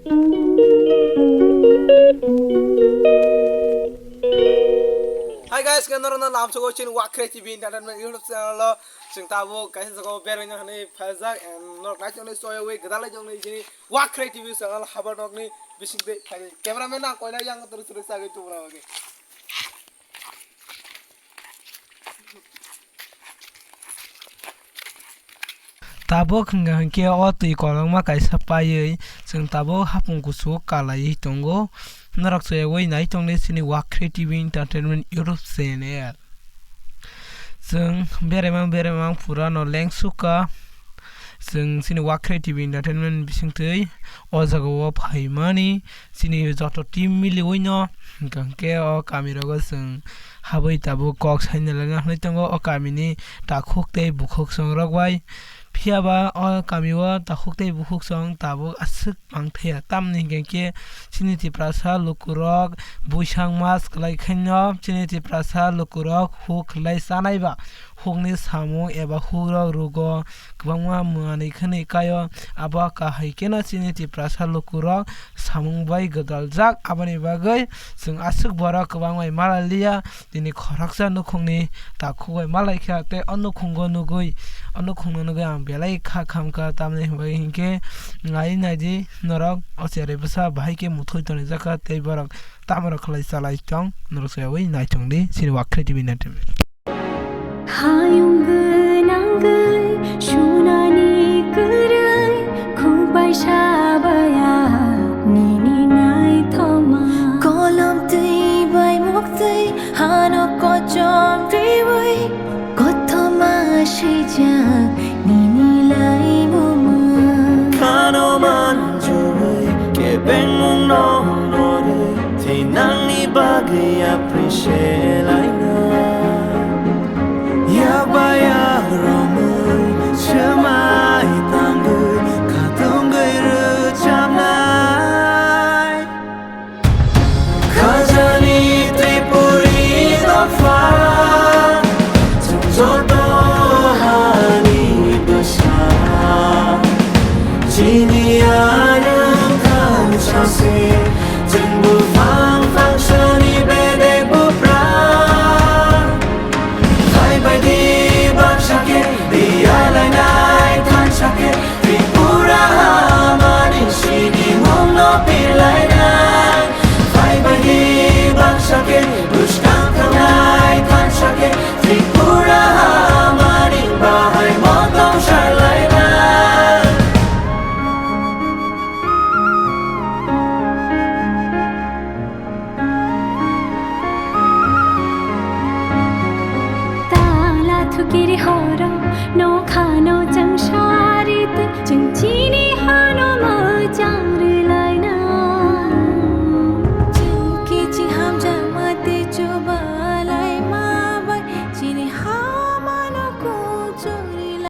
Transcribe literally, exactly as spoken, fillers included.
Hi guys, khe norokno lamsogo chini Wakhre T V Entertainment YouTube channel o. Chwng tabuk kaisa jagao beraina hinwi phaijak, and norok naisingni soywi gwdalai jongni chini Wakhre T V channel haba nokni bisingtwi phaidi. Cameraman ang koina yang turu turu sagwi tubura bagwi. Tabuk hwnkha hwnkhe o twi kolokma kaisa paiwi chwng tabuk hapung kuchuk kalaiwi tongo. Norok soyagwi nai tongdi chini Wakhre T V Entertainment YouTube channel. Chwng beraimang beraimang purano lengsukha. Chwng chini Wakhre T V Entertainment bisingtwi o jagao phaimani chini joto team miliwino hwnkha hwnkhe o kamirogo chwng habwi tabuk kok saina laina hinwi tongo o kamini takhuk tei bukhuksongrok bai. Phiyaba o kamio takhuk tei bukhuksong tabuk aswk mangthaya, tamni hwnkhe chini Tiprasa lukurok buisang mas kwlai khaino chini Tiprasa lukurok huk khlai chanai ba hukni samung eba hukrok rugo kwbangma manwi khwnwi kaio. Abo kahai kheno chini Tiprasa lukurok samung bai gwdaljak, aboni bagwi chwng aswk borok kwbang bai malai liya. Tini khoroksa nukhungni takhuk bai malai kha tei o nukhungo nugwi, o nukhungno nugwi ang belai kha khamkha, tamni hwnba hinkhe nai naidi norok o cherai bwsa bahai khe muthoi tonijak kha tei borok tamo rok khlai chalai tong, norok soyawi nai tongdi chini Wakhre T V naitongdi. Hayung gwnang gwi sunani kwrwi khuk bai sabaya nini naithoma. Kolom twi bai muktwi hano kochom twiwi kothoma swijak nini laimungma. Khano manjui kebengmung no norwi thinangni bagwi appreciate laina.